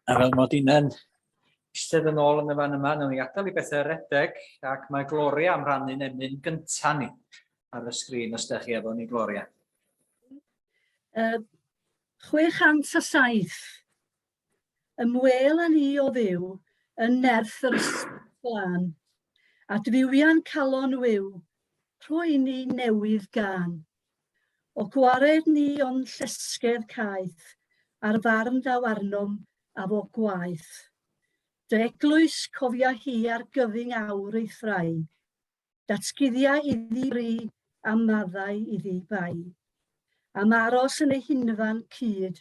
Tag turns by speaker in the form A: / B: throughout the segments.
A: A fel mod i'n eistedd yn ôl yn y fan yma, nawn ni adael i bethau redeg, ac mae Gloria am rannu'n emyn gynta ni ar y sgrin os ydych chi efo ni, Gloria.
B: Uh, 607. Ymwêl â ni o Dduw yn nerth yr Ysbryd Glân, a dfiwian calon wiw, rhoi ni newydd gân. O gwared ni o'n llesgedd caeth, a'r farn ddaw arnom a fo gwaeth. Dy eglwys, cofia hi ar gyfyng awr ei thrai, datguddia iddi fri a maddau iddi bai. Am aros yn ei hunfan cyd,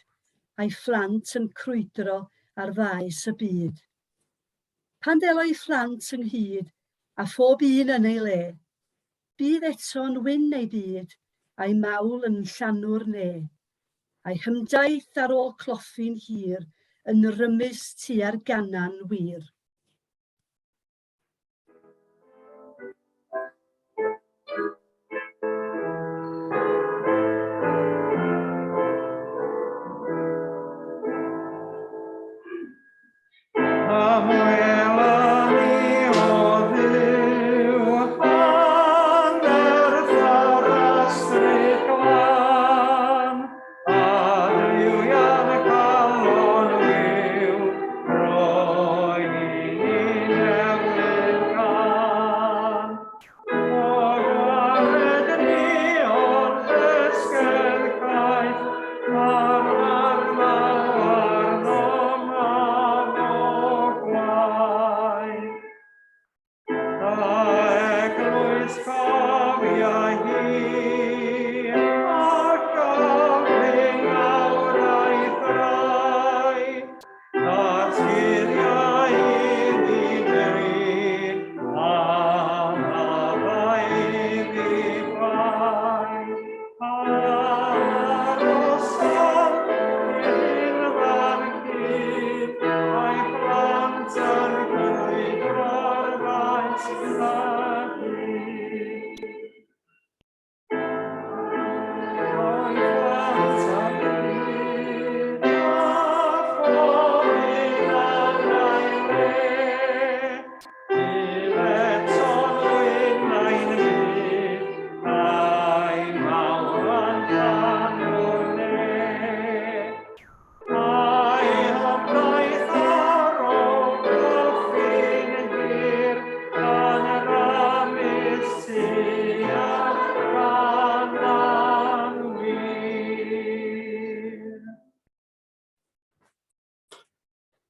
B: a'i phlant yn crwydro ar faes y byd. Pan ddelo ei phlant ynghyd, a phob un yn ei le, Bydd eto'n wyn ei byd, a'i mawl yn llanw'r ne', A'i hymdaith ar ôl cloffi'n hir yn rymus tua'r Ganan wir.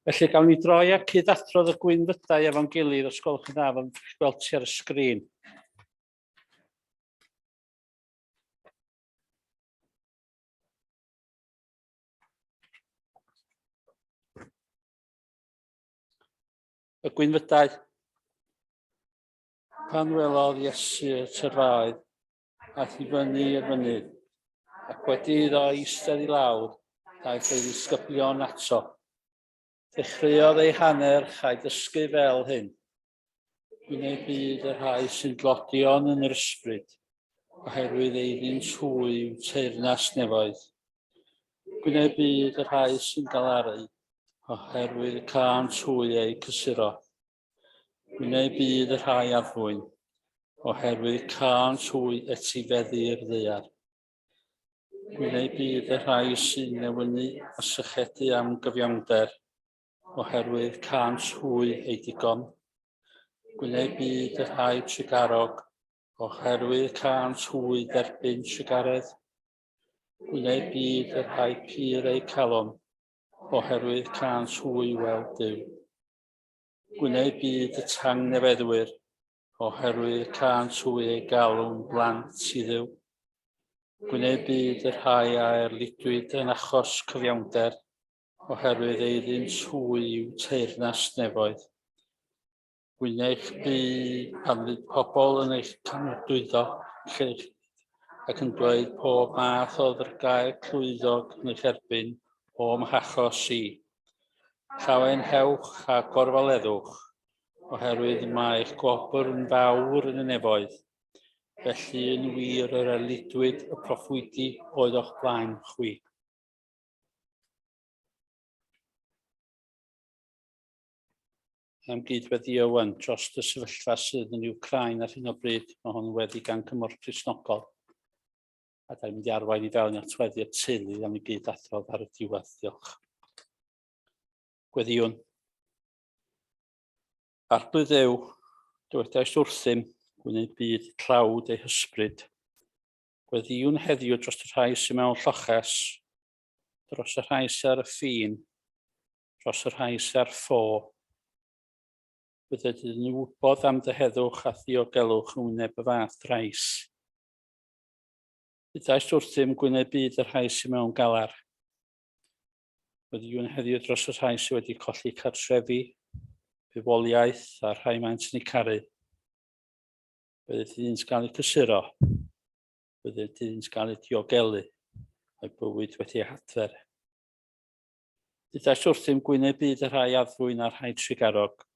C: Felly gawn ni droi at cyd-adrodd y gwynfydau efo'n gilydd os gwelwch yn dda, fel gweld ti ar y sgrin. Y gwynfydau. Pan welodd Iesu y tyrfaoedd, aeth i fyny i'r mynydd, ac wedi iddo eistedd i lawr, daeth ei ddisgyblion ato. Dechreuodd ei hannerch a'i dysgu fel hyn. Gwneud byd y rhai sy'n dlodion yn yr ysbryd, oherwydd eiddynt hwy yw teyrnas nefoedd. Gwneud byd y rhai sy'n galaru, oherwydd y cânt hwy eu cysuro. Gwneud byd y rhai addfwyn, oherwydd cânt hwy etifeddu'r ddaear. Gwneud byd y rhai sy'n newynu a sychedu am gyfiawnder, oherwydd cânt hwy eu digon. Gwneud byd y rhai trugarog, oherwydd cânt hwy dderbyn trugaredd. Gwneud byd y rhai pur eu calon, oherwydd cânt hwy weld Duw. Gwneud byd y tangnefeddwyr, oherwydd cânt hwy eu galw'n blant i Dduw. Gwneud byd y rhai a erlidwyd yn achos cyfiawnder, oherwydd eiddynt hwy yw teyrnas nefoedd. Gwynech bu pan fydd pobl yn eich camdwyddo chi'ch ac yn dweud pob math o ddrygau clwyddog yn eich erbyn o'm hachos i. Llawenhewch a gorfoleddwch, oherwydd mae eich gwobr yn fawr yn y nefoedd. Felly yn wir yr erlidwyd y proffwydi oedd o'ch blaen chwi. Am gyd-weddio wan dros y sefyllfa sydd yn Wcráin ar hyn o bryd. Mae hwn yn weddi gan Cymorth Cristnogol. A da ni'n mynd i arwain i fewn at weddi'r teulu am i gyd adrodd ar y diwedd. Diolch. Gweddïwn. Arglwydd Dduw, dywedais wrthym, gwneud byd tlawd ei hysbryd. Gweddïwn heddiw dros y rhai sydd mewn lloches, dros y rhai sydd ar y ffin, dros y rhai sydd ar ffo. Bydded iddyn nhw wybod am dy heddwch a ddiogelwch yn wyneb y fath drais. Deudaist wrthym gwyneb byd y rhai sydd mewn galar. Gweddïwn heddiw dros y rhai sydd wedi colli cartrefi, bywoliaeth a'r rhai maent yn eu caru. Bydded iddynt gael eu cysuro. Bydded iddynt gael eu diogelu a'u bywyd wedi eu hadfer. Deudaist wrthym gwyneb byd y rhai addfwyn a'r rhai trugarog.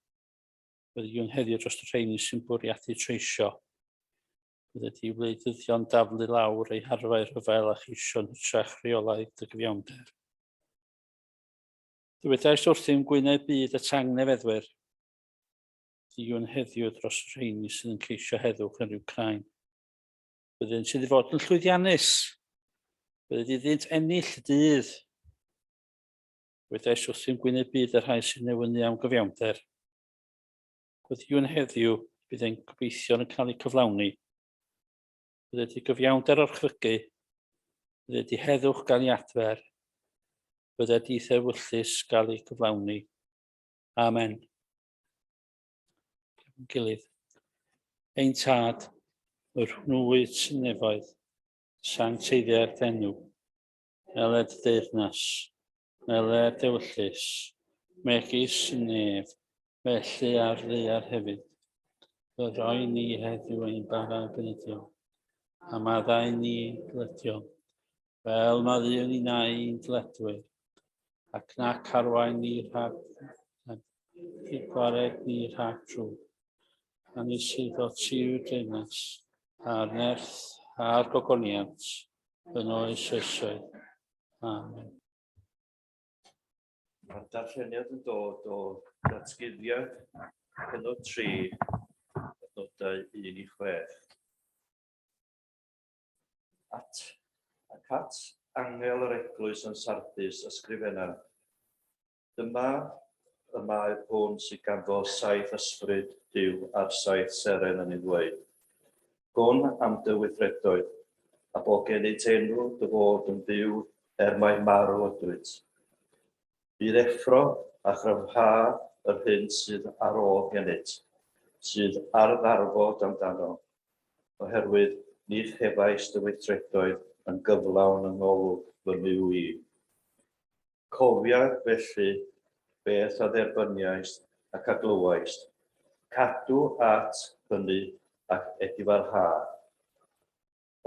C: Gweddïwn heddiw dros y rheini sy'n bwriadu treisio. Bydded i wleidyddion daflu lawr eu harfau rhyfel a cheisio'n hytrach rheolau dy gyfiawnder. Dywedais wrthym gwyneb byd y tangnefeddwyr. Ddiwn heddiw dros y rheini sydd yn ceisio heddwch yn Wcráin. Byddent iddi fod yn llwyddiannus. Bydded iddynt ennill y dydd. Dywedais wrthym gwyneb byd y rhai sy'n newynu am gyfiawnder. Gweddïwn heddiw bydd ein gobeithion yn cael eu cyflawni. Bydded i gyfiawnder orchfygu, bydded i heddwch gael ei adfer, bydded i'th ewyllys gael ei gyflawni. Amen. Efo'n gilydd. Ein Tad, yr hwnnw wyt sy'n nefoedd, sancteiddiau'r d'enw, meled deyrnas, meled dewyllys, megis yn nef, felly ar ddaear hefyd. Fy roi ni heddiw ein bara beunyddiol, a maddau ni dyledion, fel maddeuwn ni nau i'n dyledwyr, ac nac arwain ni rhag i gwared ni rhag drwg. A ni sydd o ti yw'r deyrnas, a'r nerth, a'r gogoniant, yn oes oesoedd. Amen.
D: Mae'r darlleniad yn dod o Ddatguddiad pennod 3, adnodau 1 i 6. At, ac at angel yr eglwys yn Sardis ysgrifenna, Dyma y mae'r hwn sydd ganddo saith ysbryd Duw a'r saith seren yn ei ddweud. Gwn am dy weithredoedd, a bod gennyt enw dy fod yn fyw er mai marw ydwyt. Bydd effro a chryfha yr hyn sydd ar ôl gennyt, sydd ar ddarfod amdano, oherwydd ni chefais dy weithredoedd yn gyflawn yng ngolwg fy Nuw i. Cofia, felly, beth a dderbyniaist ac a glywaist, cadw at hynny ac edifarha.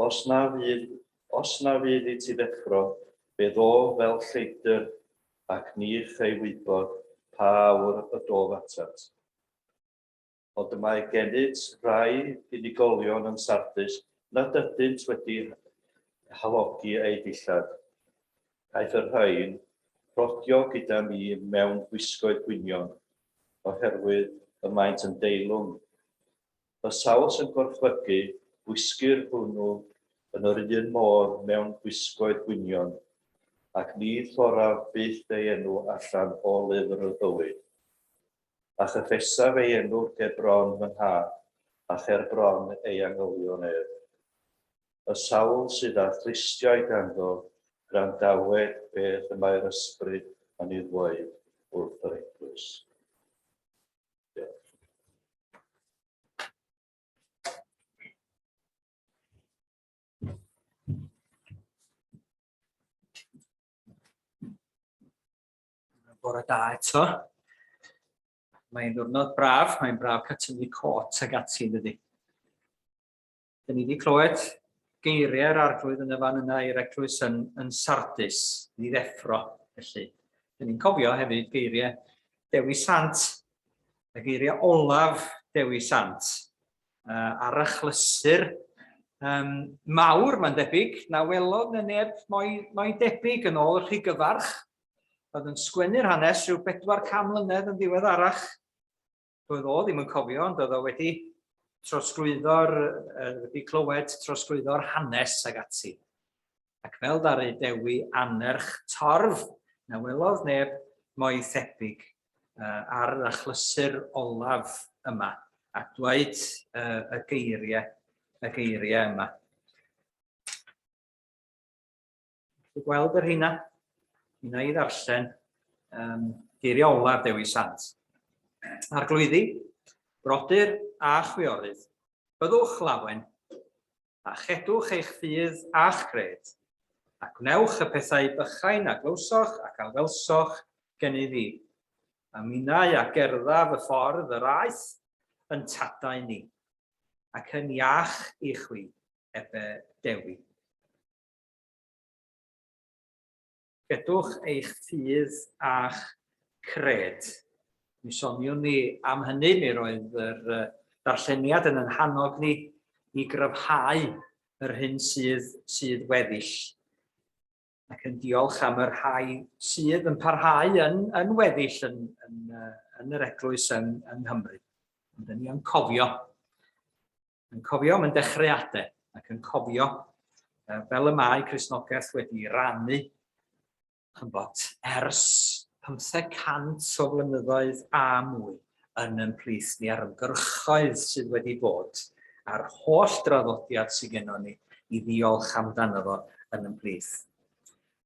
D: Os na fydd, os na fydd i ti ddeffro, fe ddof fel lleidr, ac ni chei wybod pa awr y dof atat. Ond y mae gennyt rai unigolion yn Sardis nad ydynt wedi halogi eu dillad. Caiff y rhain rodio gyda mi mewn gwisgoedd gwynion, oherwydd y maent yn deilwng. Y sawl sy'n gorchfygu, gwisgir hwnnw yn yr un modd mewn gwisgoedd gwynion, ac ni thoraf byth ei enw allan o lyfr y bywyd. A chyffesaf ei enw ger bron fy nhad, a cher bron ei angylion ef. Y sawl sydd â thlustiau ganddo, gwrandawed beth y mae'r Ysbryd yn ei ddweud wrth yr eglwys. Diolch.
A: Bore da eto. Mae'n ddiwrnod braf, mae'n braf cael tynnu cot ag ati, yn dydy. Dyn ni wedi clywed geiriau'r arglwydd yn y fan yna i'r eglwys yn, yn Sardis, i ddeffro, felly. Dyn ni'n cofio hefyd geiriau Dewi Sant, y geiriau olaf Dewi Sant, ar achlysur um, mawr, mae'n debyg, na welodd na neb mo'i, mo'i debyg yn ôl y rhygyfarch. Oedd yn sgwennu'r hanes rhyw 400 mlynedd yn ddiweddarach. Doedd o ddim yn cofio, ond oedd o wedi trosglwyddo'r, wedi clywed trosglwyddo'r hanes ag ati. Ac fel ddaru Dewi annerch torf, na welodd neb mo'i thebyg ar yr achlysur olaf yma, a dweud y geiriau, y geiriau yma. Chi'n gweld y rheina? Mi wna i ddarllen geiriau olaf Dewi Sant. Arglwyddi, brodyr a chwiorydd, byddwch lawen, a chedwch eich ffydd a'ch cred, a gwnewch y pethau bychain a glywsoch ac a welsoch gennyf fi. A minnau a gerddaf y ffordd yr aeth yn tadau ni, ac yn iach i chwi, ebe Dewi. Credwch eich ffydd a'ch cred. Mi soniwn ni am hynny, mi roedd yr darlleniad yn yn hannog ni i gryfhau yr hyn sydd, sydd weddill. Ac yn diolch am y rhai sydd yn parhau yn, yn weddill yn, yn, yn yr eglwys yng, yng Nghymru. Ond ni yn cofio yn cofio am yn dechreuadau ac yn cofio fel y mae Cristnogaeth wedi rannu chybod, ers 500 o flynyddoedd a mwy yn yn plith ni a'r ymgyrchoedd sydd wedi bod a'r holl draddodiad sydd gennon ni i ddiolch amdano fo yn yn plith.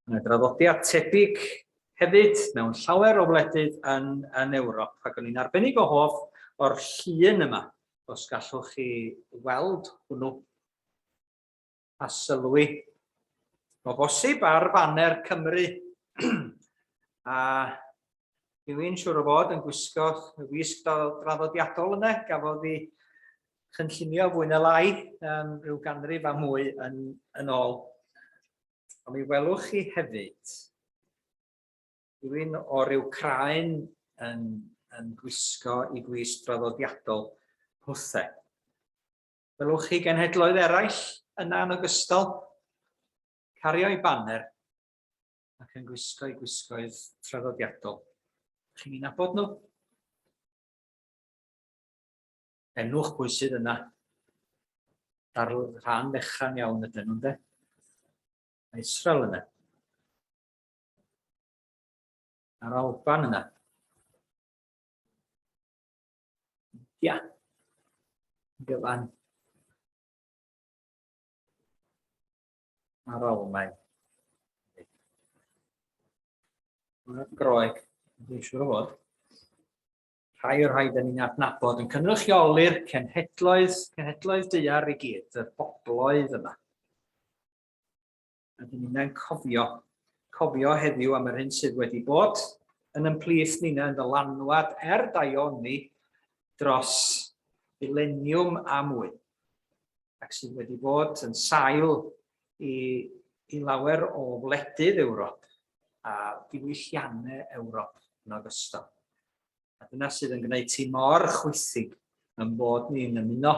A: Mae yna draddodiad tebyg hefyd mewn llawer o wledydd yn, yn Ewrop, ac o'n i'n arbennig o hoff o'r llun yma os gallwch chi weld hwnnw a sylwi o bosib ar faner Cymru a rhywun siŵr o fod yn gwisgo y wisg draddodiadol yna gafodd ei chynllunio fwy na lai um, rhyw ganrif a mwy yn, yn ôl. Ond mi welwch chi hefyd Rhywun o'r Wcráin yn, yn gwisgo i gwisg draddodiadol hwthe. Welwch chi genhedloedd eraill yna yn ogystal, cario i baner ac yn gwisgo i gwisgoedd traddodiadol. Chi'n ei nabod nhw? Enwch pwy sydd yna. Dar rhan fechan iawn ydyn nhw'n de. Mae Israel yna. A'r Alban yna. Ia. Gyfan. A'r Almaen. Mae'r Groeg, dwi'n siŵr o fod. Rhai o'r rhai dyn ni'n adnabod yn cynrychioli'r cenhedloedd, cenhedloedd daear i gyd, y bobloedd yma. A dyn ni'n cofio, cofio heddiw am yr hyn sydd wedi bod yn ymplith ni'n yn ddylanwad er daioni dros mileniwm a mwy, ac sydd wedi bod yn sail i, i lawer o wledydd Ewrop a diwylliannau Ewrop yn ogystal. A dyna sydd yn gwneud ti mor chwithig yn bod ni'n ymuno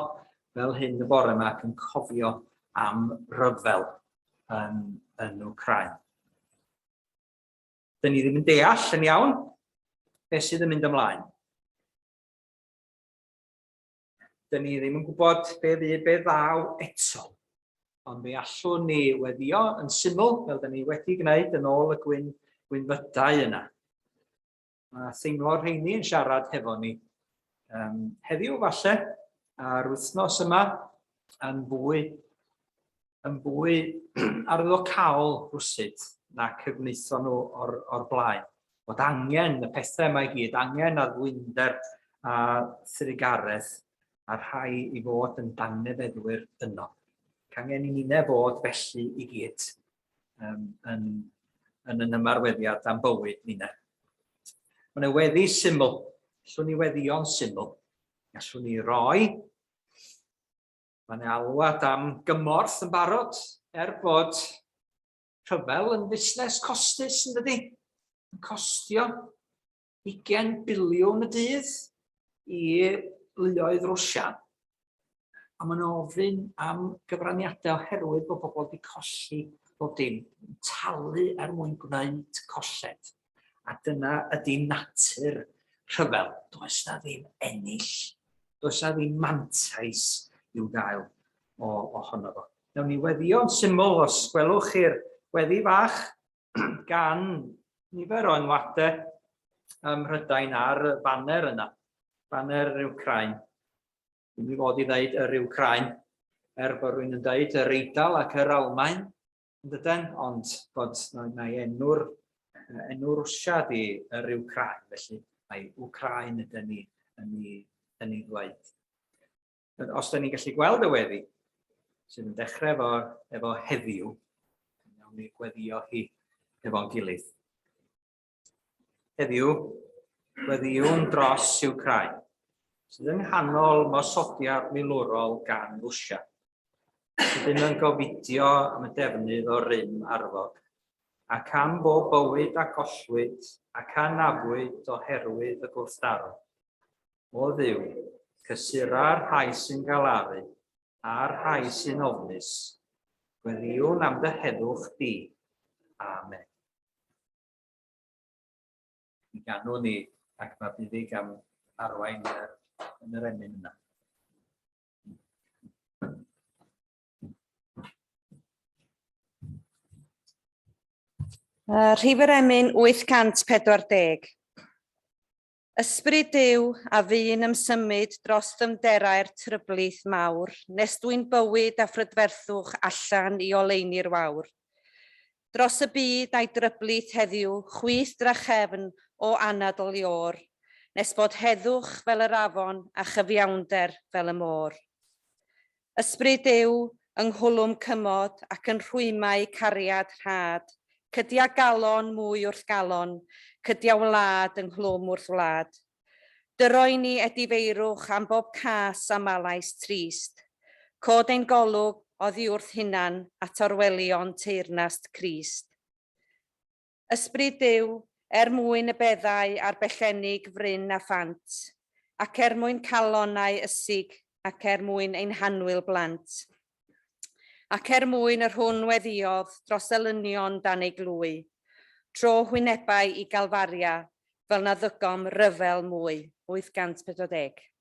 A: fel hyn y bore yma ac yn cofio am ryfel yn, yn Wcráin. Dyn ni ddim yn deall yn iawn beth sydd yn mynd ymlaen. Dyn ni ddim yn gwybod be fydd, be ddaw eto. Ond fe allwn ni weddio yn syml, fel dyn ni wedi gwneud yn ôl y gwyn, gwynfydau yna. Mae theimlo'r rheini yn siarad hefo ni um, heddiw falle, a'r wythnos yma yn fwy, yn fwy arwyddocaol rwsut nac y gwnaethon nhw o'r, or blaen. Bod angen y pethau yma i gyd, angen addfwynder a thrugaredd a rhai i fod yn dangnefeddwyr yno. Ac angen i ninne fod felly i gyd um, yn, yn yn ymarweddiad am bywyd ninne. Mae'n yna weddi syml. Allwn ni weddio'n syml. Gallwn ni roi. Mae'n yna alwad am gymorth yn barod, er bod rhyfel yn fusnes costus, yn dydi? Yn costio 20 biliwn y dydd i luoedd Rwsia. A maen nhw'n ofyn am gyfraniadau oherwydd bod pobl wedi colli bob dim, yn talu er mwyn gwneud colled. A dyna ydy natur rhyfel. Does na ddim ennill. Does na ddim mantais i'w gael o, ohono fo. Nawn ni weddïo'n syml os gwelwch chi'r weddi fach gan nifer o enwadau ym Mhrydain ar y baner yna, baner yr Wcrain. Dwi'n i fod i ddeud yr Wcrain, er bod rhywun yn deud yr Eidal ac yr Almaen, yn dydyn, ond bod mae enw'r enw Rwsia di yr Wcrain, felly mae Wcrain ydyn ni yn ei, yn ei ddweud. Os da ni'n gallu gweld y weddi, sydd yn dechrau efo, efo heddiw, nawn ni gweddio hi efo'n gilydd. Heddiw, gweddiwn dros Wcráin, sydd yng nghanol mosodiad milwrol gan Rwsia. Rydym yn gofidio am y defnydd o rym arfog, ac am bob bywyd a gollwyd ac a anafwyd oherwydd y gwrthdaro. O Dduw, cysura'r rhai sy'n galaru a'r rhai sy'n ofnus. Gweddïwn am dy heddwch di. Amen. Mi ganwn ni ac mae Buddug am arwain yn yr emyn yna.
E: Rhif yr emyn 840. Ysbryd Duw a fu'n ymsymud dros ddyfnderau'r tryblith mawr, nes dwyn bywyd a phrydferthwch allan i oleuni'r wawr. Dros y byd a'i dryblith heddiw, chwith drachefn o anadl i o'r, nes bod heddwch fel yr afon a chyfiawnder fel y môr. Ysbryd Duw, yng nghwlwm cymod ac yn rhwymau cariad rhad, cydia galon mwy wrth galon, cydia wlad yng nghlwm wrth wlad. Dyro i ni edifeirwch am bob cas a malais trist. Cod ein golwg oddi wrth hunan at orwelion teyrnas Crist. Ysbryd Duw, er mwyn y beddau a'r bellennig fryn a phant, ac er mwyn calonnau ysig, ac er mwyn ein hannwyl blant. Ac er mwyn yr hwn weddïodd dros elynion dan ei glwy, tro hwynebau i Galfaria, fel na ddygom ryfel mwy. 840.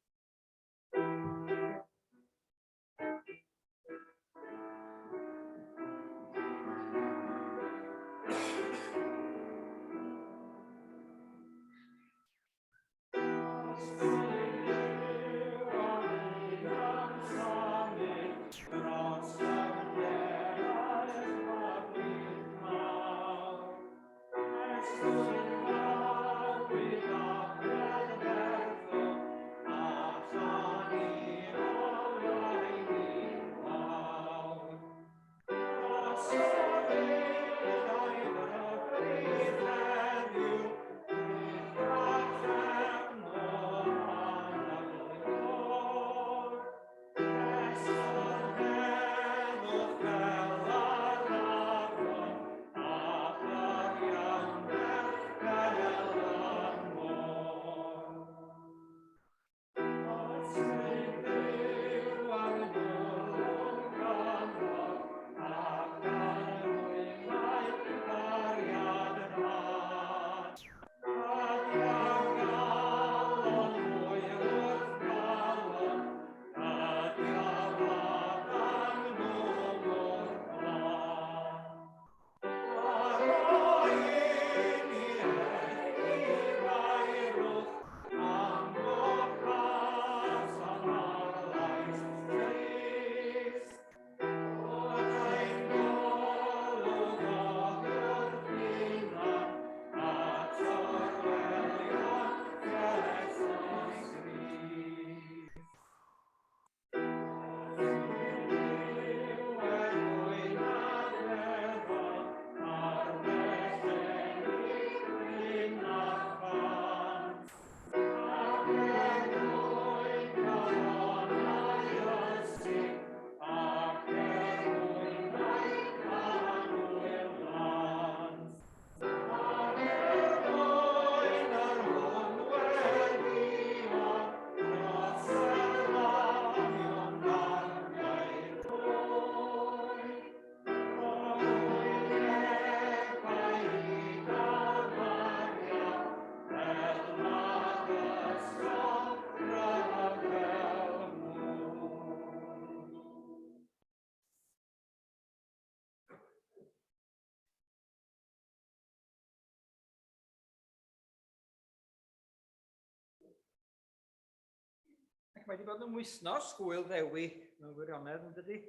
A: Ac mae wedi bod yn wythnos gwyl ddewi mewn gwirionedd yn dydy,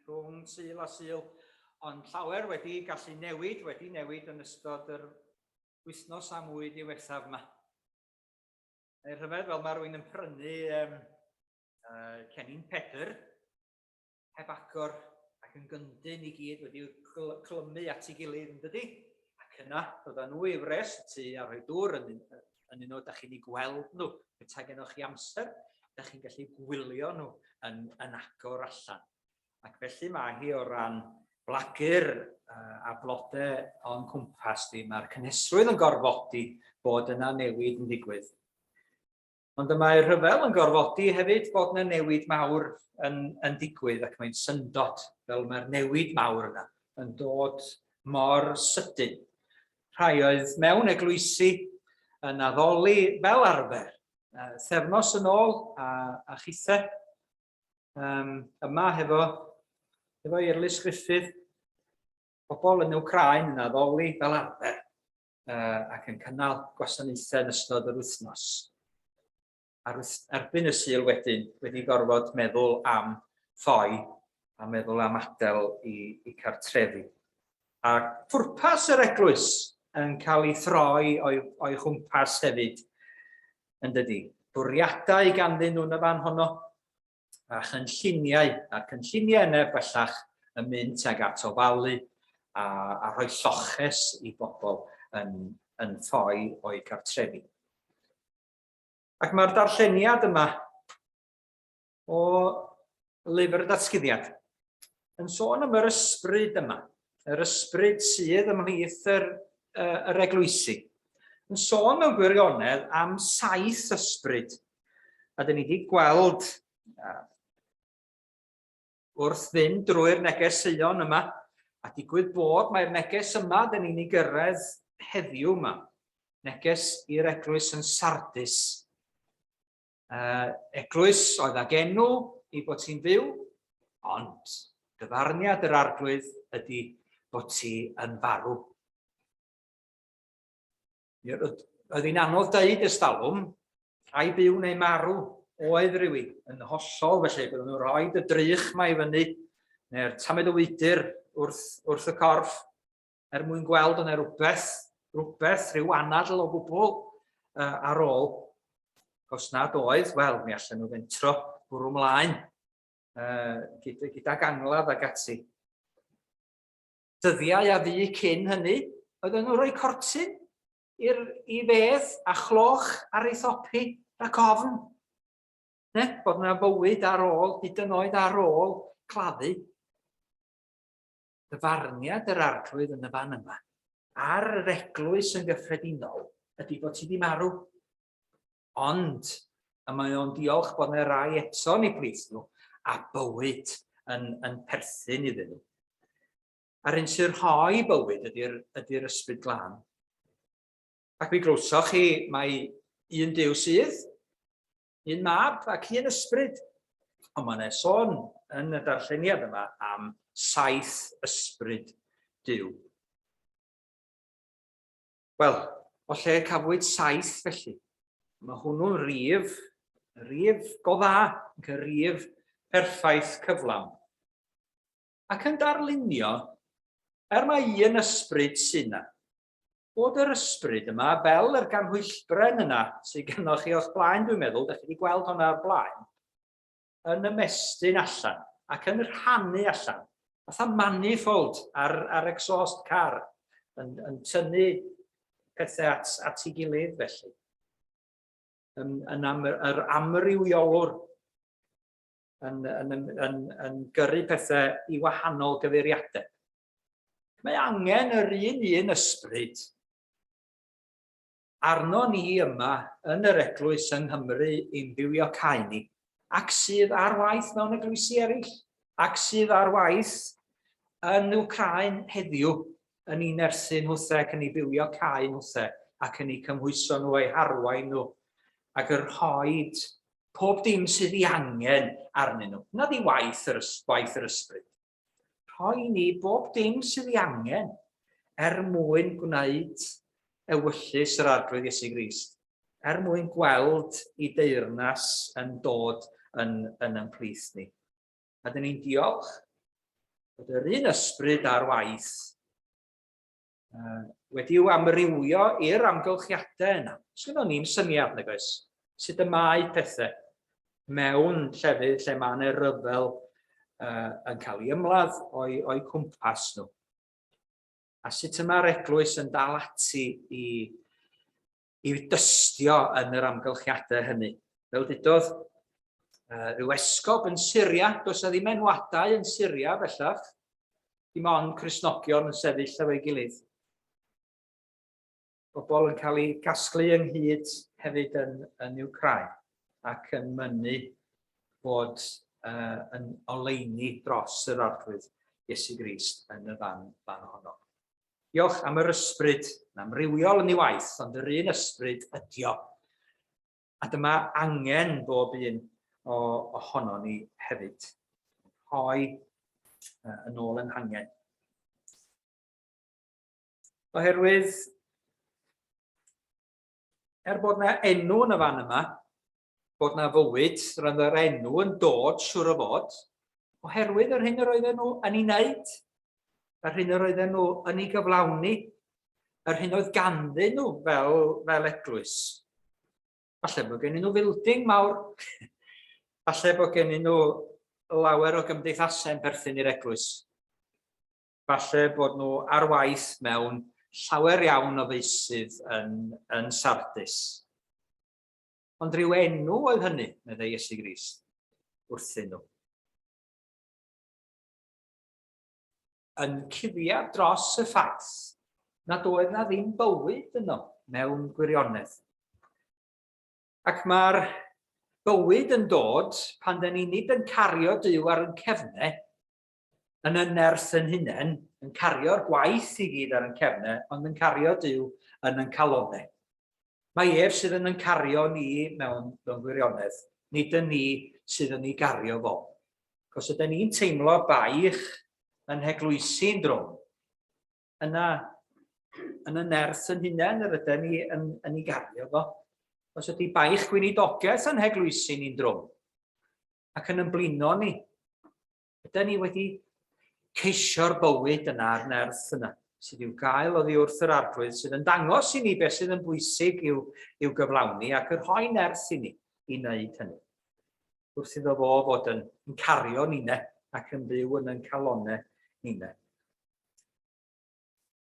A: rhwng Sul a Sul, ond llawer wedi gallu newid, wedi newid yn ystod yr wythnos a mwy diwethaf yma. Mae'n rhyfedd fel mae rhywun yn prynu um, cennin Pedr, heb agor ac yn gyndyn i gyd wedi'u clymu at ei gilydd yn dydy? Ac yna, dod â nhw i wres y tŷ a rhoi dŵr yn, yn nhw, da chi'n ei gweld nhw. Petai gennych chi amser, da chi'n gallu gwylio nhw yn, yn agor allan. Ac felly mae hi o ran blagur a blodau o'n cwmpas ni. Mae'r cynhesrwydd yn gorfodi bod yna newid yn digwydd. Ond y mae rhyfel yn gorfodi hefyd bod yna newid mawr yn, yn digwydd ac mae'n syndod fel mae'r newid mawr yna yn dod mor sydyn. Rhai oedd mewn eglwysi yn addoli fel arfer. Thefnos yn ôl a, a chithe um, yma hefo, hefo Eirlys Griffith, pobl yn Wcráin yn addoli fel arfer ac yn cynnal gwasanaethau yn ystod yr wythnos. Ar erbyn y Sul wedyn, wedi gorfod meddwl am ffoi a meddwl am adael i, i cartrefi. A pwrpas yr eglwys yn cael ei throi o'i, o'i chwmpas hefyd, yn dydy. Bwriadau ganddyn nhw yn y fan honno, a chynlluniau, a'r cynlluniau yna bellach yn mynd tuag at ofalu a, a rhoi lloches i bobl yn, yn ffoi o'i cartrefi. Ac mae'r darlleniad yma o lyfr y datguddiad yn sôn am yr ysbryd yma, yr ysbryd sydd ymhlith yr, yr eglwysi. Yn sôn mewn gwirionedd am saith ysbryd A dyn ni wedi gweld wrth fynd drwy'r negeseuon yma, a digwydd bod mae'r neges yma dyn ni'n ei gyrraedd heddiw yma, neges i'r eglwys yn Sardis. Uh, eglwys oedd ag enw i bod ti'n fyw, ond dyfarniad yr arglwydd ydy bod ti yn farw. Oedd hi'n anodd deud ystalwm, ai byw neu marw oedd rhywun yn hollol, felly bydden nhw'n rhoi y drych mae i fyny, neu'r tamed o wydr wrth, wrth y corff, er mwyn gweld yna rhywbeth, rhywbeth, rhyw anadl o gwbl uh, ar ôl. Os nad oedd, wel, mi allan nhw fentro bwrw mlaen uh, gyda, gyda gangladd ac ati. Dyddiau a fu cyn hynny, oedden nhw'n rhoi cortyn i'r i fedd a chloch ar ei thopi rhac ofn. Ne, bod yna fywyd ar ôl, hyd yn oed ar ôl claddu. Dyfarniad yr arglwydd yn y fan yma, ar yr eglwys yn gyffredinol, ydy bod ti wedi marw. Ond, y mae o'n diolch bod yna rai eto yn eu plith nhw, a bywyd yn, yn perthyn iddyn nhw. A'r un sy'n rhoi bywyd ydy'r ydy ysbryd glân. Ac mi glywsoch chi mae un Duw sydd, un mab ac un ysbryd. Ond mae yna sôn yn y darlleniad yma am saith ysbryd Duw. Wel, o lle cafwyd saith felly? Mae hwnnw'n rif, rif go dda, ac yn rif perffaith cyflawn. Ac yn darlunio, er mae un ysbryd sy'n yna, bod yr ysbryd yma fel yr ganhwyllbren yna sydd gennoch chi o'ch blaen, dwi'n meddwl, da chi wedi gweld hwnna o'r blaen, yn ymestyn allan ac yn rhannu allan, fatha manifold ar, ar exhaust car, yn, yn tynnu pethau at, at ei gilydd felly. Yn, yn am, yr amrywiolwr yn, yn, yn, yn, yn gyrru pethau i wahanol gyfeiriadau. Mae angen yr un un ysbryd arno ni yma yn yr eglwys yng Nghymru i'n bywiocáu ni, ac sydd ar waith mewn eglwysi eraill, ac sydd ar waith yn Wcráin heddiw, yn eu nerthu nhwthe ac yn eu bywiocáu nhwthe, ac yn eu cymhwyso nhw a'u harwain nhw, ac yn rhoid pob dim sydd ei angen arnyn nhw. Na ddi waith yr, waith yr ysbryd. Rhoi ni bob dim sydd ei angen er mwyn gwneud ewyllys yr Arglwydd Iesu Grist. er mwyn gweld i deyrnas yn dod yn, yn yn plith ni. A dyn ni'n diolch bod yr un ysbryd ar waith wedi'w amrywio i'r amgylchiadau yna. Sgynnon ni'n syniad, nag oes, sut y mae pethau mewn llefydd lle mae yna ryfel yn cael ei ymladd o'i, o'i cwmpas nhw. A sut y mae'r eglwys yn dal ati i, i dystio yn yr amgylchiadau hynny. Fel dudodd rhyw esgob yn Syria, does na ddim enwadau yn Syria bellach, dim ond Cristnogion yn sefyll efo'i gilydd. Pobl yn cael eu casglu ynghyd hefyd yn, yn Wcráin ac yn mynnu bod uh, yn oleuni dros yr Arglwydd Iesu Grist yn y fan, fan honno. Diolch am yr ysbryd, yn amrywiol yn ei waith, ond yr un ysbryd ydio. A dyma angen bob un o, ohono ni hefyd. Rhoi yn ôl yn hangen. Oherwydd, er bod yna enw yn y fan yma, bod yna fywyd, roedd yr enw yn dod, siwr o fod, oherwydd yr hyn yr oedden nhw yn ei wneud, yr hyn yr oedden nhw yn ei gyflawni, yr hyn oedd ganddyn nhw fel, fel eglwys. Falle bod gennyn nhw filding mawr, falle bod gennyn nhw lawer o gymdeithasau yn perthyn i'r eglwys. Falle bod nhw ar waith mewn llawer iawn o feysydd yn, yn Sardis. Ond rhyw enw oedd hynny, meddai Iesu Grist, wrthyn nhw. Yn cuddiad dros y ffaith nad oedd na ddim bywyd yno mewn gwirionedd. Ac mae'r bywyd yn dod pan dyn ni nid yn cario Duw ar yn cefnau, yn y nerth yn hunain, yn cario'r gwaith i gyd ar yn cefnau, ond yn cario Duw yn yn calonau. Mae ef sydd yn yn cario ni mewn, mewn gwirionedd, nid yn ni sydd yn ei gario fo. Os ydyn ni'n teimlo baich yn heglwysi'n drwm, yna yn y nerth yn hunain yr ydyn ni yn, yn ei gario fo. Os ydy baich gweinidogaeth yn heglwysi ni'n drwm ac yn ymblino ni, ydyn ni wedi ceisio'r bywyd yna a'r nerth yna sydd i'w gael oddi wrth yr Arglwydd sydd yn dangos i ni beth sydd yn bwysig i'w, i'w gyflawni ac yn rhoi nerth i ni i wneud hynny. Wrth iddo fo fod yn, yn cario ninne ac yn byw yn yn calonau ninne.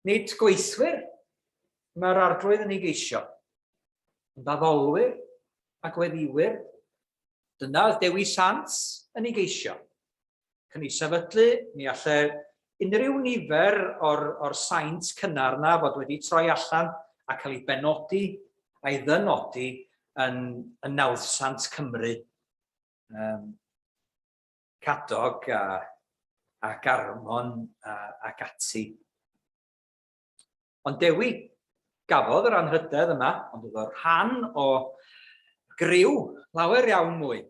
A: Nid gweithwyr mae'r Arglwydd yn ei geisio, ond addolwyr a gweddiwyr. Dyna oedd Dewi Sant yn ei geisio. Cyn ei sefydlu, mi allai unrhyw nifer o'r, or saint cynnar na fod wedi troi allan a cael ei benodi a'i ddynodi yn, yn nawddsant Cymru. Um, Cadog a, a Garmon a, ac ati. Ond Dewi gafodd yr anrhydedd yma, ond oedd o rhan o griw lawer iawn mwy.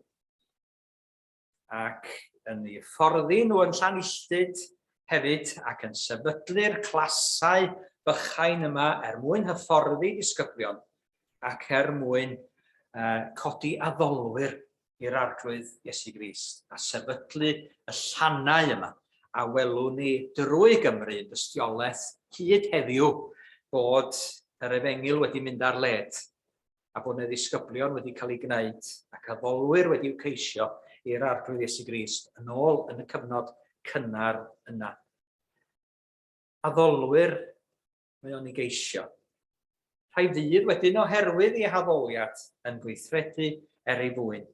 A: Ac yn ei fforddi nhw yn Llanilltud hefyd ac yn sefydlu'r clasau bychain yma er mwyn hyfforddi disgyblion ac er mwyn uh, codi addolwyr i'r Arglwydd Iesu Grist a sefydlu y llannau yma a welwn ni drwy Gymru yn dystiolaeth hyd heddiw bod yr efengyl wedi mynd ar led a bod yna ddisgyblion wedi cael eu gwneud ac addolwyr wedi'u ceisio i'r Arglwydd Iesu Grist yn ôl yn y cyfnod cynnar yna. Addolwyr mae o'n ei geisio. Rhai fydd wedyn oherwydd ei haddoliad yn gweithredu er ei fwyn.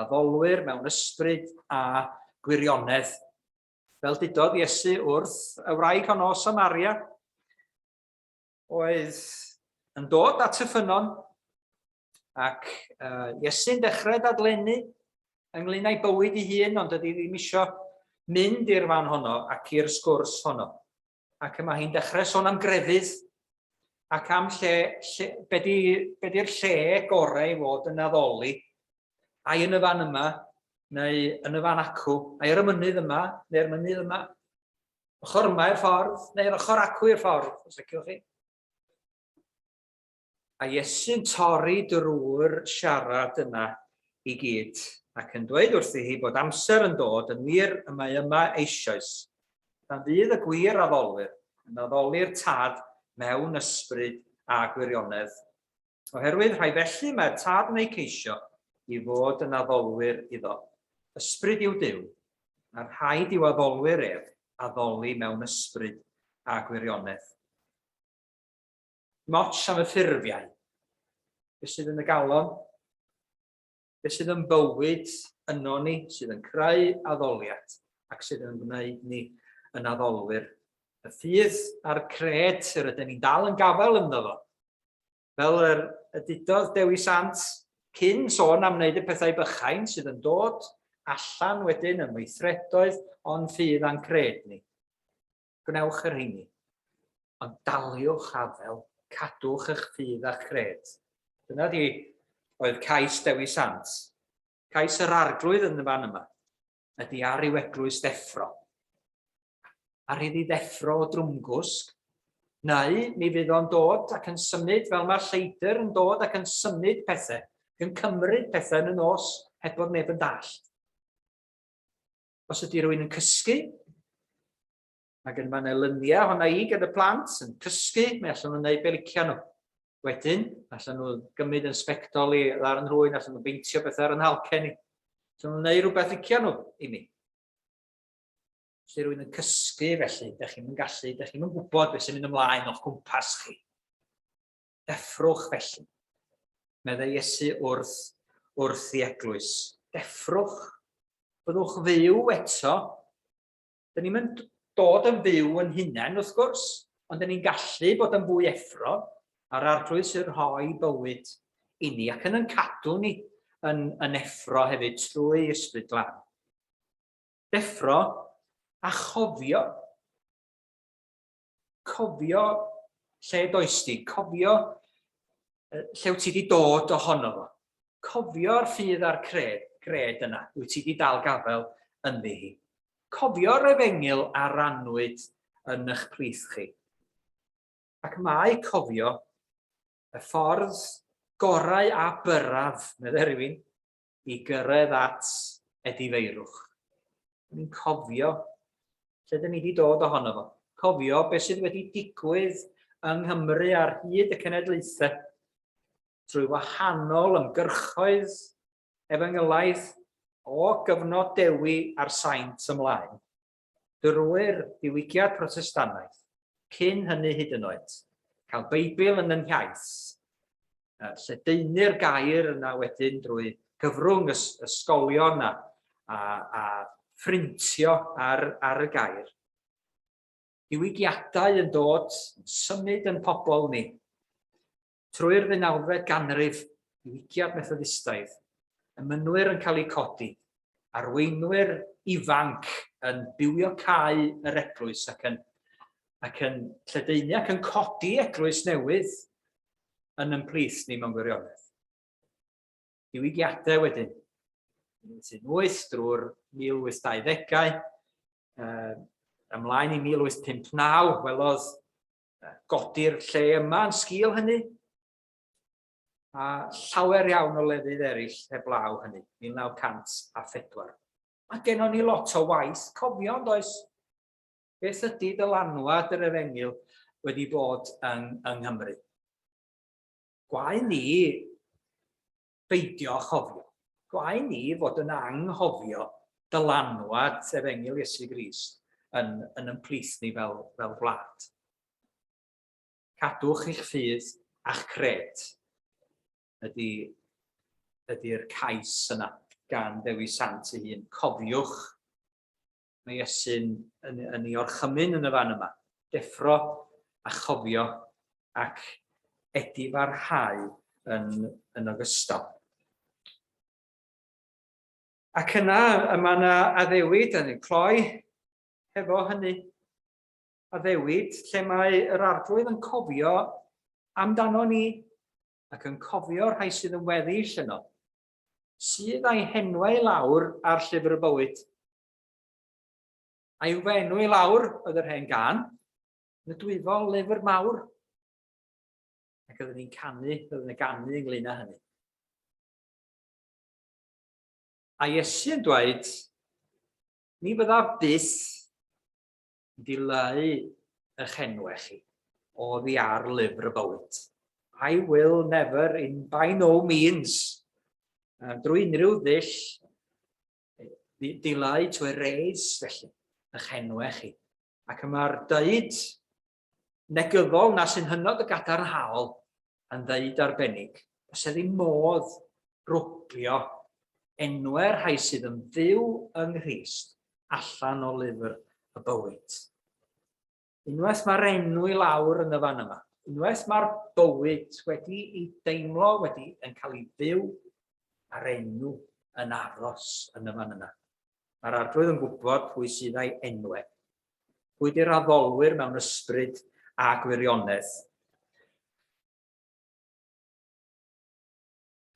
A: Addolwyr mewn ysbryd a gwirionedd. Fel dudodd Iesu wrth y wraig honno o Samaria, oedd yn dod at y ffynnon ac uh, Iesu'n dechrau dadlennu ynglyn â'i bywyd ei hun, ond dydy ddim eisiau mynd i'r fan honno ac i'r sgwrs honno. Ac y mae hi'n dechrau sôn am grefydd ac am lle, lle be di'r be di lle gorau i fod yn addoli. Ai yn y fan yma, neu yn y fan acw, ai ar y mynydd yma, neu'r mynydd yma. Ochr yma i'r ffordd, neu'r ochr acw i'r ffordd, os ydych chi. A Iesu'n torri drwy'r siarad yna i gyd, ac yn dweud wrthi hi bod amser yn dod, yn wir y mae yma eisoes, pan fydd y gwir addolwyr yn addoli'r Tad mewn ysbryd a gwirionedd. Oherwydd rhai felly mae'r Tad yn eu ceisio i fod yn addolwyr iddo. Ysbryd yw Duw, a rhaid i'w addolwyr ef addoli mewn ysbryd a gwirionedd. Dim ots am y ffurfiau. Be sydd yn y galon? Be sydd yn bywyd yno ni, sydd yn creu addoliad ac sydd yn gwneud ni yn addolwyr. Y ffydd a'r cred yr ydyn ni'n dal yn gafael ynddo fo. Fel yr y dudodd Dewi Sant cyn sôn am wneud y pethau bychain sydd yn dod allan wedyn yn weithredoedd o'n ffydd a'n cred ni. Gwnewch y rheini. Ond daliwch afel, cadwch eich ffydd a'ch cred. Dyna di oedd cais Dewi Sant. Cais yr arglwydd yn y fan yma ydy ar i'w eglwys ddeffro. Ar iddi ddeffro o drwmgwsg, neu mi fydd o'n dod ac yn symud fel mae'r lleidr yn dod ac yn symud pethau, ac yn cymryd pethau yn y nos heb fod neb yn dallt. Os ydy rhywun yn cysgu, mae gen yma luniau honna i gyda plant yn cysgu, mae allan nhw'n gwneud be licio nhw. Wedyn, allan nhw gymryd yn sbectol i ddar yn rhwy'n, allan nhw beintio bethau ar yn halcen i. Allan nhw'n gwneud rhywbeth licio nhw i mi. Os ydy rhywun yn cysgu, felly, ydych chi'n gallu, ydych chi'n gwybod beth sy'n mynd ymlaen o'ch cwmpas chi. Deffrwch felly, meddai Iesu wrth, wrth i eglwys. Deffrwch, byddwch fyw eto. Dyn ni'n mynd dod yn fyw yn hunain, wrth gwrs, ond dyn ni'n gallu bod yn fwy effro a'r arglwydd sy'n rhoi bywyd i ni ac yn yn cadw ni yn, yn effro hefyd trwy ysbryd glân. Deffro a chofio Cofio lle does di, cofio lle wyt ti wedi dod ohono fo. Cofio'r ffydd a'r cred, gred yna, wyt ti wedi dal gafel ynddi hi. Cofio'r efengyl a rannwyd yn eich plith chi. Ac mae cofio y ffordd gorau a byrraf, meddai rhywun, i gyrraedd at edifeirwch. Ni'n cofio lle dyn ni wedi dod ohono fo. Cofio beth sydd wedi digwydd yng Nghymru ar hyd y cenedlaethau trwy wahanol ymgyrchoedd efengylaidd o gyfnod Dewi a'r Saint ymlaen. drwy'r Diwygiad Protestannaidd, cyn hynny hyd yn oed, cael Beibl yn yn hiaith, lledaenu'r gair yna wedyn drwy gyfrwng ysgolion a, a, a phrintio ar, ar y gair. Diwygiadau yn dod, yn symud yn pobl ni, Trwy'r ddeunawfed ganrif, diwygiad Methodistaidd, emynwyr yn cael eu codi, arweinwyr ifanc yn bywiocáu yr eglwys ac yn, ac yn lledaenu ac yn codi eglwys newydd yn ymplith ni mewn gwirionedd. Diwygiadau wedyn, 1818 drwy'r 1820au, ymlaen i 1859, welodd godi'r lle yma yn sgil hynny, a llawer iawn o lefydd eraill heblaw hynny, 1904. Mae gennon ni lot o waith cofio, ond oes? Beth ydy dylanwad yr efengyl wedi bod yng, yng Nghymru? Gwae ni beidio â chofio. Gwae ni fod yn anghofio dylanwad Efengyl Iesu Grist yn, yn ymplith ni fel, fel gwlad. Cadwch eich ffydd a'ch cred ydy, ydy'r cais yna gan Dewi Sant ei hun. Cofiwch Mae Iesu'n yn, yn ei orchymyn yn y fan yma. Deffro a chofio ac edifarhau yn, yn ogystal. Ac yna, mae yna addewid, a ni'n cloi hefo hynny, addewid lle mae yr arglwydd yn cofio amdano ni ac yn cofio'r rhai sydd yn weddill yno, sydd a'i henwau lawr ar llyfr y bywyd. A yw fy enw i lawr, oedd yr hen gan, yn y dwyfol lyfr mawr. Ac Ac oedden ni'n canu, oedden ni'n ganu ynglyn â hynny. A Iesu yn dweud, ni fyddaf byth yn dileu eich enwau chi oddi ar lyfr y bywyd. I will never in by no means, drwy unrhyw ddull, dileu to erase felly, eich enwau chi. Ac y mae'r dweud negyddol na sy'n hynod y gadarnhaol yn ddeud arbennig. Does e ddim modd rwbio enwau'r rhai sydd yn fyw yng Nghrist allan o lyfr y bywyd. Unwaith mae'r enw i lawr yn y fan yma, unwaith mae'r bywyd wedi ei deimlo, wedi yn cael ei fyw, a'r enw yn aros yn y fan yna. Mae'r arglwydd yn gwybod pwy sydd â'i enwau. Pwy di'r addolwyr mewn ysbryd a gwirionedd.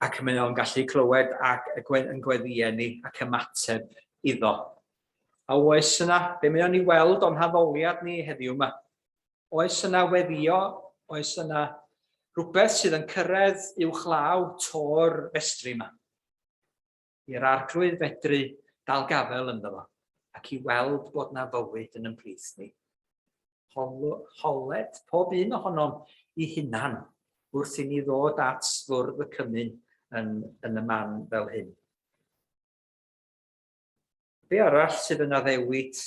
A: Ac mae o'n gallu clywed ac yn gweddïau ni ac ymateb iddo. A oes yna, be mae o'n i weld o'n haddoliad ni heddiw yma? Oes yna weddio? Oes yna rhywbeth sydd yn cyrraedd uwchlaw to'r festri yma? I'r Arglwydd fedru dal gafael ynddo fo ac i weld bod na fywyd yn yn plith ni. Holed pob un ohonom i hunan wrth i ni ddod at fwrdd y cymun yn, yn y man fel hyn. Be arall sydd yn addewid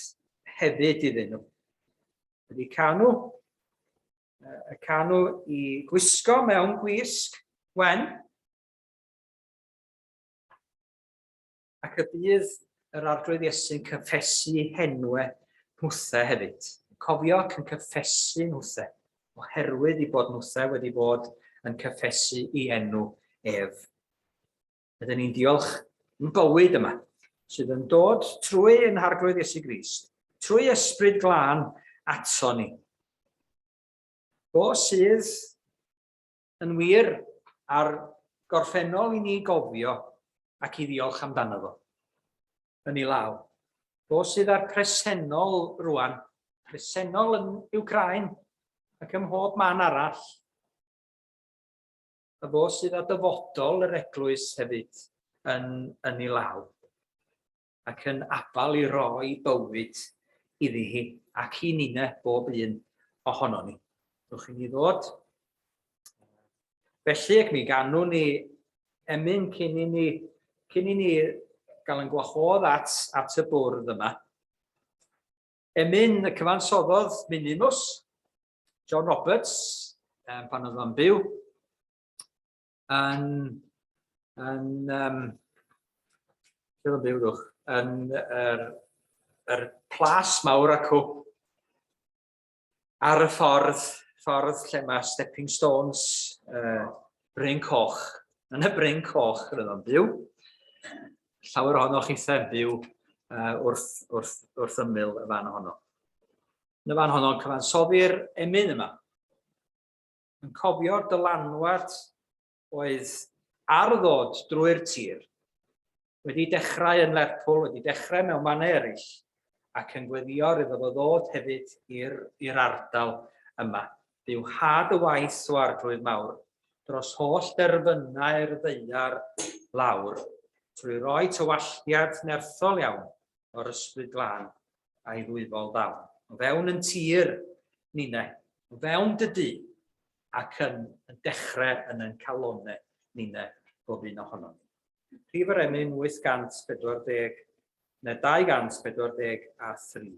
A: hefyd iddyn nhw? Ydy canw, y canw i gwisgo mewn gwisg wen, Ac y bydd yr Arglwydd Iesu'n cyffesu henwe nhwthe hefyd. Cofio ac yn cyffesu nhwthe, oherwydd i bod nhwthe wedi bod yn cyffesu i enw ef. Ydyn ni'n diolch yn bywyd yma, sydd yn dod trwy ein Harglwydd Iesu Grist, trwy Ysbryd Glân ato ni. Fo sydd yn wir, a'r gorffennol i ni gofio ac i ddiolch amdano fo. Yn ei law. Fo sydd â'r presennol rwan, presennol yn Wcráin ac ym mhob man arall. A fo sydd â dyfodol yr eglwys hefyd yn, yn ei law. Ac yn abal i roi bywyd iddi hi ac i ninne bob un ohonon ni. Dwch i ni ddod. Felly, ac mi ganwn ni emyn cyn i ni, cyn i ni gael yn gwahodd at, at y bwrdd yma. Emyn y cyfansoddodd Minimus, John Roberts, pan oedd o'n byw, yn, yn um, lle oedd o'n byw ddwch, yn yr, yr plas mawr acw, ar y ffordd, ffordd lle mae Stepping Stones, Bryn Coch, yn y Bryn Coch roedd o'n byw. Llawer ohonoch chi'thau'n byw wrth, wrth, wrth ymyl y fan honno. Yn y fan honno cyfansoddi'r emyn yma. Yn cofio'r dylanwad oedd ar ddod drwy'r tir, wedi dechrau yn Lerpwl, wedi dechrau mewn mannau eraill, ac yn gweddïo iddo fo ddod hefyd i'r ardal yma. Duw had y waith o Arglwydd mawr dros holl derfynau'r ddaear lawr, trwy roi tywalltiad nerthol iawn o'r Ysbryd Glân a'i ddwyfol ddawn. O fewn yn tir ninne, o fewn dy dŷ, ac yn, yn dechrau yn ein calonau ninne bob un ohonom ni. Rhif yr emyn 840 neu 243.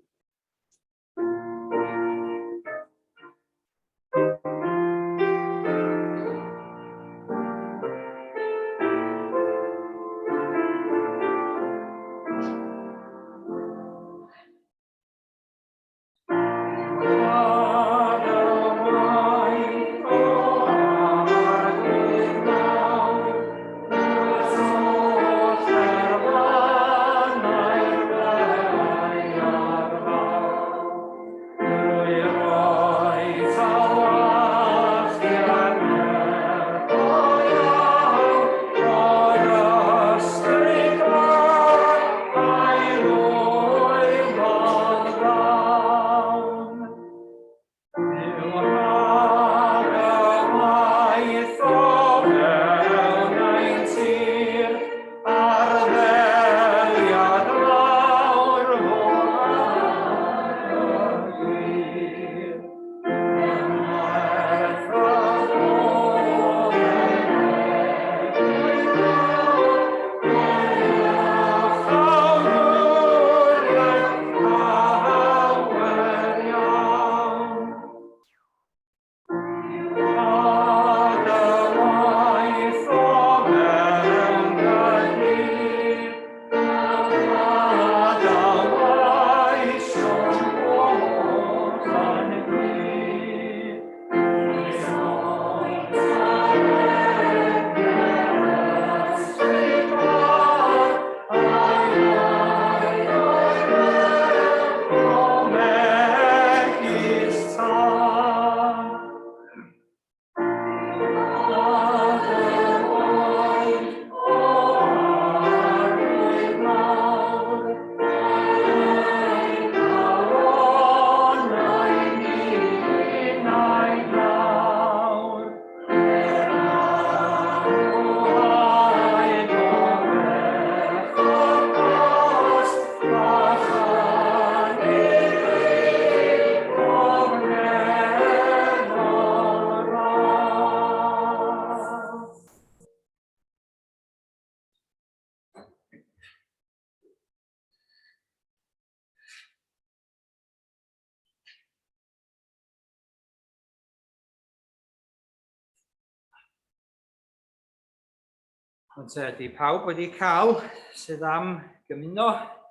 A: Ond te, di pawb wedi cael sydd am gymuno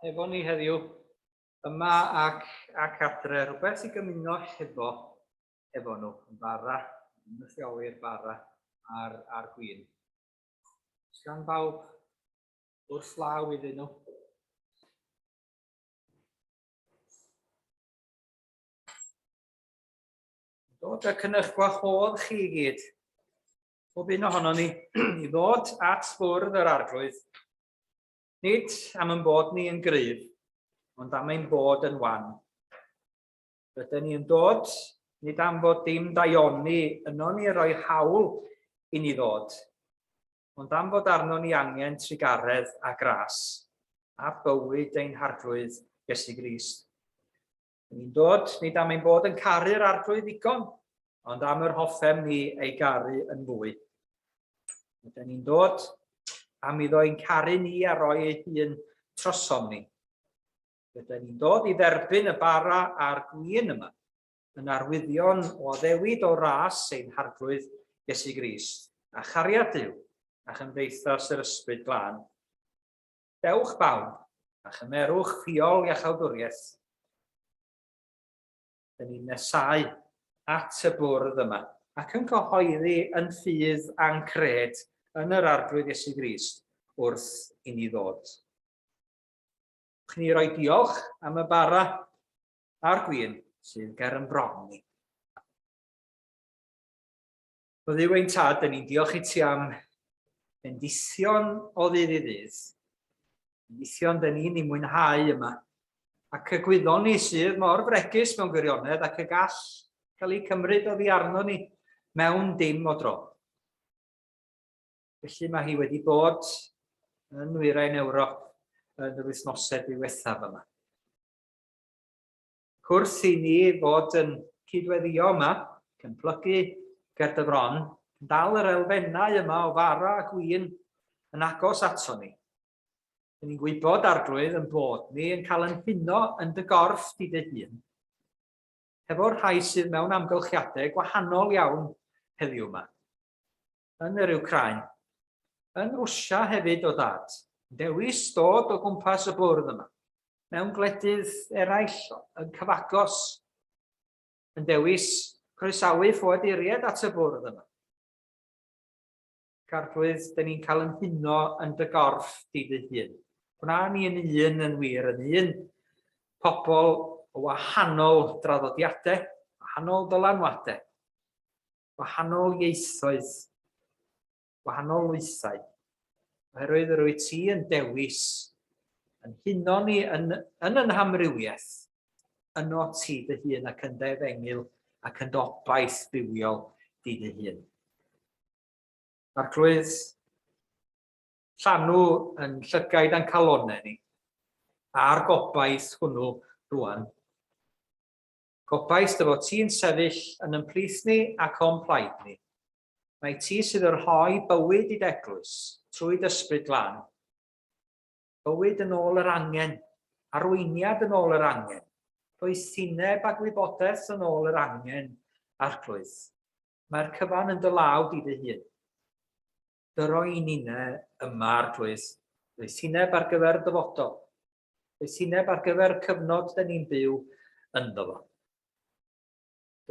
A: efo ni heddiw yma ac, ac adre, rhywbeth i gymuno hefo, efo nhw, yn bara, yn rheoli'r bara a'r, a'r gwin. Os gan bawb wrth law iddyn nhw. Dod ac yn eich gwahodd chi i gyd pob un ohonon ni i ddod at fwrdd yr Arglwydd, nid am ein bod ni yn gryf, ond am ein bod yn wan. Rydyn ni yn dod, nid am fod dim daioni yno ni roi hawl i ni ddod, ond am fod arno ni angen trugaredd a gras, a bywyd ein Harglwydd Iesu Grist. Ni'n dod nid am ein bod yn caru'r Arglwydd ddigon, ond am yr hoffem ni ei garu yn fwy. Rydyn ni'n dod am iddo ein caru ni a roi ei hun trosom ni. Rydyn ni'n dod i dderbyn y bara a'r gwin yma, yn arwyddion o addewid o ras ein Harglwydd Iesu Grist, a chariad Duw, a chymdeithas yr Ysbryd Glân. Dewch bawb, a chymerwch ffiol iachawdwriaeth. Dyn ni'n nesáu at y bwrdd yma, ac yn cyhoeddi yn ffydd a'n cred yn yr Arglwydd Iesu Grist wrth i ni ddod. Wch ni roi diolch am y bara a'r gwin sydd ger yn bron ni. O Dduw ein Tad, dyn ni'n diolch i ti am bendithion o ddydd i ddydd. Bendithion dyn ni'n ei mwynhau yma. Ac y gwyddon ni sydd mor fregus mewn gwirionedd ac y gall cael eu cymryd oddi arno ni mewn dim o dro. Felly mae hi wedi bod yn Nwyrain Ewrop yn yr wythnosau diwethaf yma. Wrth i ni fod yn cydweddio yma, ac yn plygu ger dy fron, yn dal yr elfennau yma o fara a gwin yn agos ato ni. Dyn ni'n gwybod, Arglwydd, yn bod ni yn cael yn huno yn dy gorff di dy hun, hefo'r rhai sydd mewn amgylchiadau gwahanol iawn heddiw yma. Yn yr Wcráin, yn Rwsia hefyd o dad, yn dewis dod o gwmpas y bwrdd yma, mewn gwledydd eraill yn cyfagos, yn dewis croesawu ffoaduriaid at y bwrdd yma. Arglwydd, dyn ni'n cael yn huno yn dy gorff di dy hun. Gwna ni yn un yn wir, yn un pobl o wahanol draddodiadau, wahanol ddylanwadau, wahanol ieithoedd, wahanol lwythau, oherwydd yr wyt ti yn dewis yn huno ni yn, yn yn hamrywiaeth, yno ti dy hun ac yn dy efengyl ac yn dy obaith bywiol di dy hun. Arglwydd, llanw yn llygaid a'n calonau ni, a'r gobaith hwnnw rwan. Gobaith dy fod ti'n sefyll yn yn plith ni ac o'n plaid ni. Mai ti sydd yn rhoi bywyd i d'eglwys, trwy d'Ysbryd Glân. Bywyd yn ôl yr angen, arweiniad yn ôl yr angen, doethineb a gwybodaeth yn ôl yr angen, Arglwydd. Mae'r cyfan yn dy law di dy hun. Dyro i ninne yma, Arglwydd, doethineb ar gyfer y dyfodol. Doethineb ar gyfer y cyfnod dyn ni'n byw ynddo fo.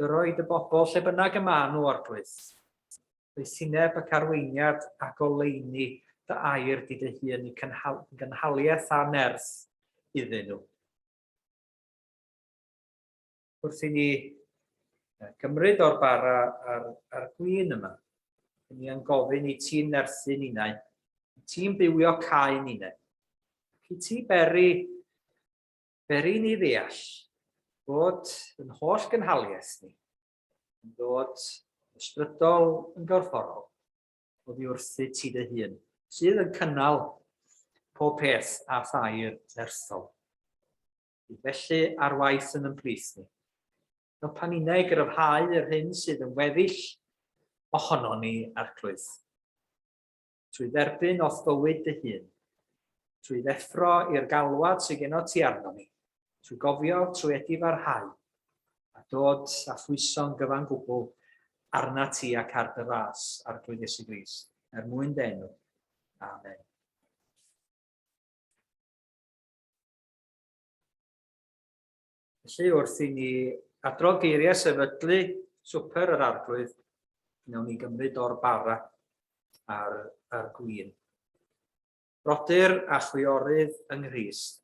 A: Dyro i dy bobl lle bynnag y maen nhw, Arglwydd. Doethineb ac arweiniad a goleuni dy air di dy hun i gynhaliaeth a nerth iddyn nhw. Wrth i ni gymryd o'r bara a'r, a'r gwin yma, ni yn gofyn i ti'n nerthu ninnau, i ti'n bywio cae ninnau, ac i ti beri, beri ni ddeall bod yn holl gynhaliaeth ni yn dod ysbrydol yn gorfforol oddi wrthyt ti dy hun, sydd yn cynnal pob peth a thair nerthol. Bydd felly ar waith yn ymplith ni. Helpa ninnau i gryfhau yr hyn sydd yn weddill ohonon ni, Arglwydd. Trwy dderbyn o'th fywyd dy hun, trwy ddeffro i'r galwad sydd genot ti arno ni, trwy gofio, trwy edifarhau, a dod a phwyso'n gyfan gwbl arna ti ac ar dy ras, Arglwydd Iesu Grist, er mwyn dy enw. Amen. Felly, wrth i ni adrodd geiriau sefydlu swper yr Arglwydd, wnawn ni gymryd o'r bara a'r, a'r gwin. Brodyr a chwiorydd yng Nghrist,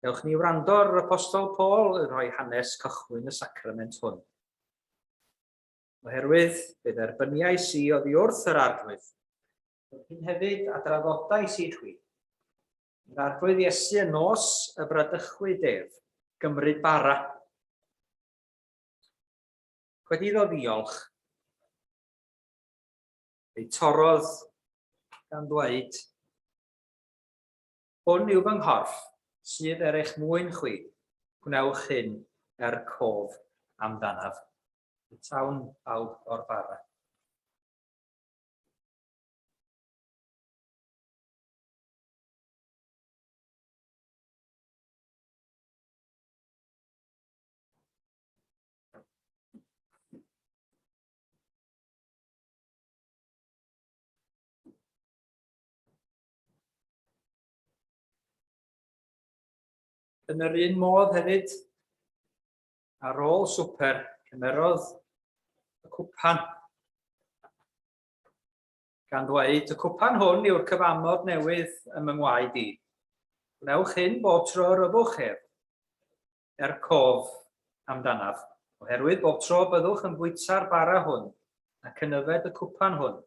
A: dewch ni wrando ar yr Apostol Paul yn rhoi hanes cychwyn y sacrament hwn. Oherwydd fe dderbyniais i oddi wrth yr Arglwydd, yr hyn hefyd a draddodais i chwi. Yr Arglwydd Iesu y nos y bradychwyd ef, gymryd bara. Wedi iddo ddiolch, ei torrodd gan ddweud, Hwn yw fy nghorff, sydd er eich mwyn chwi, gwnewch hyn er cof amdanaf. Bwytawn bawb o'r bara. Yn yr un modd hefyd, ar ôl swper, cymerodd y cwpan, gan ddweud, y cwpan hwn yw'r cyfamod newydd ym yng ngwaed i. Gwnewch hyn bob tro yr yfwch ef, er cof amdanaf, oherwydd bob tro byddwch yn bwyta'r bara hwn ac yn yfed y cwpan hwn,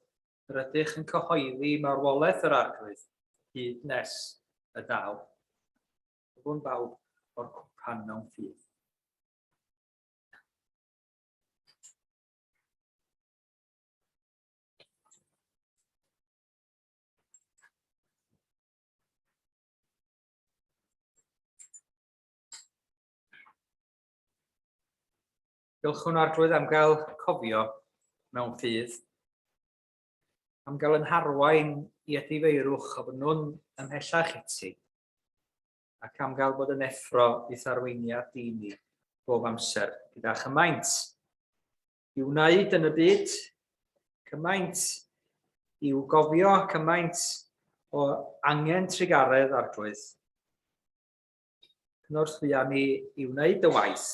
A: yr ydych yn cyhoeddi marwolaeth yr Arglwydd hyd nes y daw. Byddwn bawb o'r cwpan mewn ffydd. Diolchwn Arglwydd am gael cofio mewn ffydd, am gael yn harwain i edifeirwch o fynwn ymhellach iti, ac am gael bod yn effro i'th arweiniad di ni bob amser gyda chymaint i'w wneud yn y byd, cymaint i'w gofio, cymaint o angen trugaredd Arglwydd. Cynorthwya ni i wneud dy waith,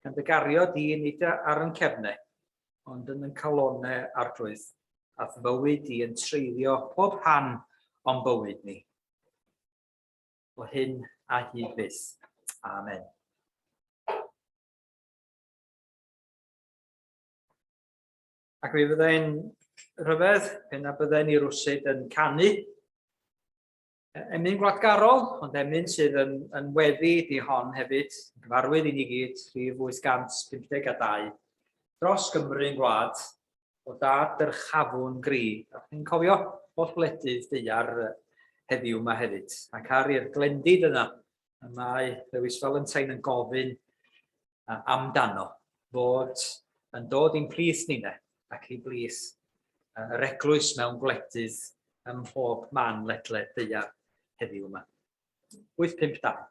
A: gan dy gario di nid ar yn cefnau, ond yn yn calonau Arglwydd, a'th fywyd di yn treiddio pob rhan o'n bywyd ni. O hyn a hyd byth. Amen. Ac mi fyddai'n rhyfedd pe na bydden ni rwsyd yn canu Emyn gwladgarol, ond emyn sydd yn, yn weddi di hon hefyd, yn gyfarwydd i ni gyd, rhif 852, dros Gymru'n gwlad, o dad dyrchafwn gri. A chi'n cofio holl wledydd deiar heddiw yma hefyd. Ac ar i'r glendid yna, y mae Lewis Valentine yn gofyn amdano, fod yn dod i'n plith ninne ac i blith yr eglwys mewn gwledydd ym mhob man ledled ddaear heddiw yma. 852.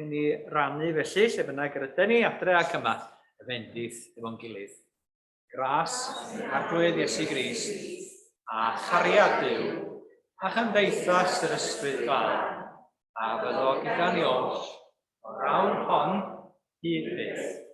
A: Dewch i ni rannu felly, lle bynnag yr ydyn ni, adre ac yma, y fendith efo'n gilydd. Gras, Arglwydd Iesu Grist, a chariad Duw, a chymdeithas yr Ysbryd Glân, a fyddo gyda ni oll, o'r rawn hon hyd byth.